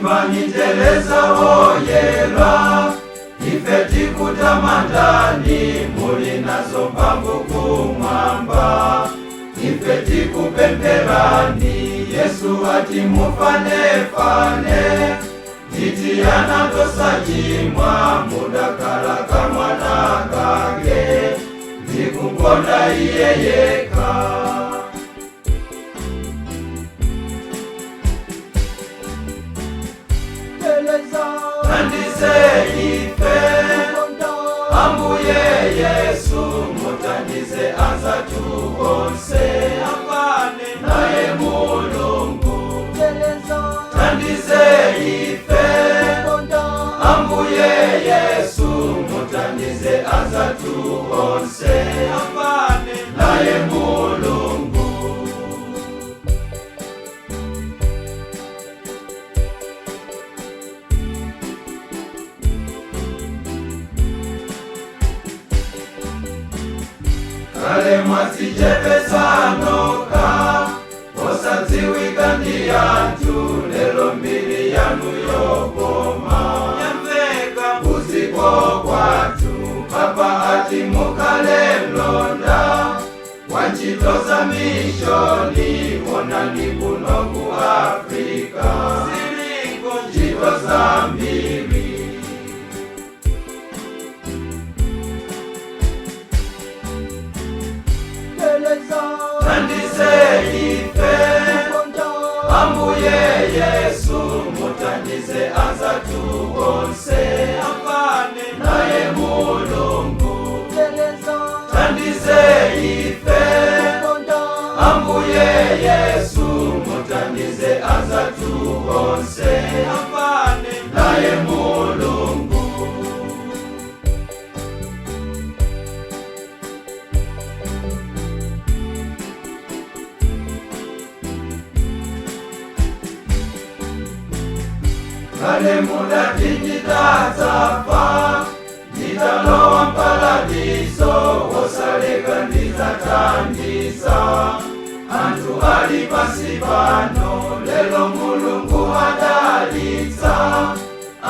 Imbani Teresa woyera, ife tikutamandani, muli nazo mphamvu kumwamba. Ife tikupempherani, Yesu ati mufanefane, titi ana tosachimwa, mudakhala kamwana kake, ndikukonda iye yekha. Thandize ife, Ambuye Yesu, muthandize anzathu onse, afane naye Mulungu. Thandize ife, Ambuye Yesu, muthandize anzathu onse, afane naye Mulungu. Kale mwadzichepesanoka, osadziwika ndi anthu, lero mbiri yanu yokoma yamveka kuziko kwathu. Papa ati mukhale mlonda wa ntchito za mishoni, onani kuno ku Afrika ziliko ntchito zambiri. Thandize ife, Ambuye Yesu, muthandize anzathu onse, afane naye Mulungu. Thandize ife, Ambuye Yesu, muthandize anzathu onse, afane naye Mulungu. Kale mudati ndidzafa, nditalowa mparadiso, wosaleka ndidzathandiza anthu ali pansi pano. Lero Mulungu adalitsa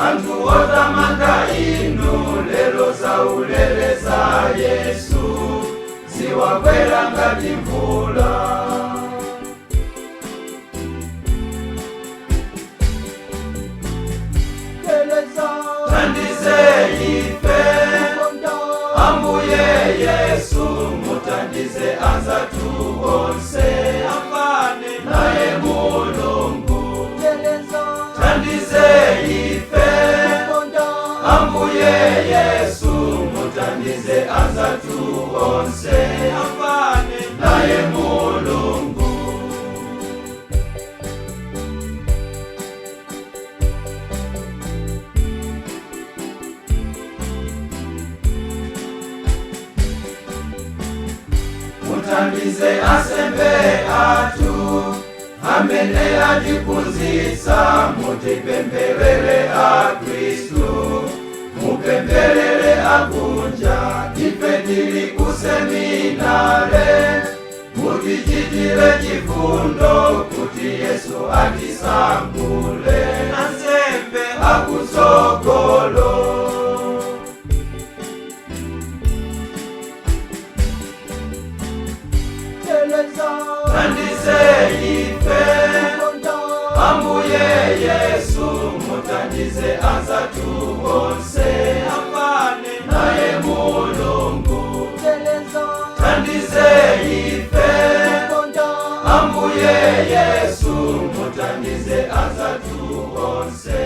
anthu otamanda inu, lero zaulere za Yesu ziwakwera ngati mvula. Thandize ife, Ambuye Yesu, muthandize anzathu onse, afane naye Mulungu. Thandize ife, Ambuye Yesu, muthandize anzathu onse, afane naye Mulungu. Muthandize ansembe athu amene atiphunzitsa, mutipempherere Akhristu, mupempherere akunja, ife tili kuseminare, mutichitire chifundo kuti Yesu atisankhule ansembe akutsogolo. Thandize ife, Ambuye Yesu, muthandize anzathu onse, afane naye Mulungu. Thandize ife, Ambuye Yesu, muthandize anzathu onse.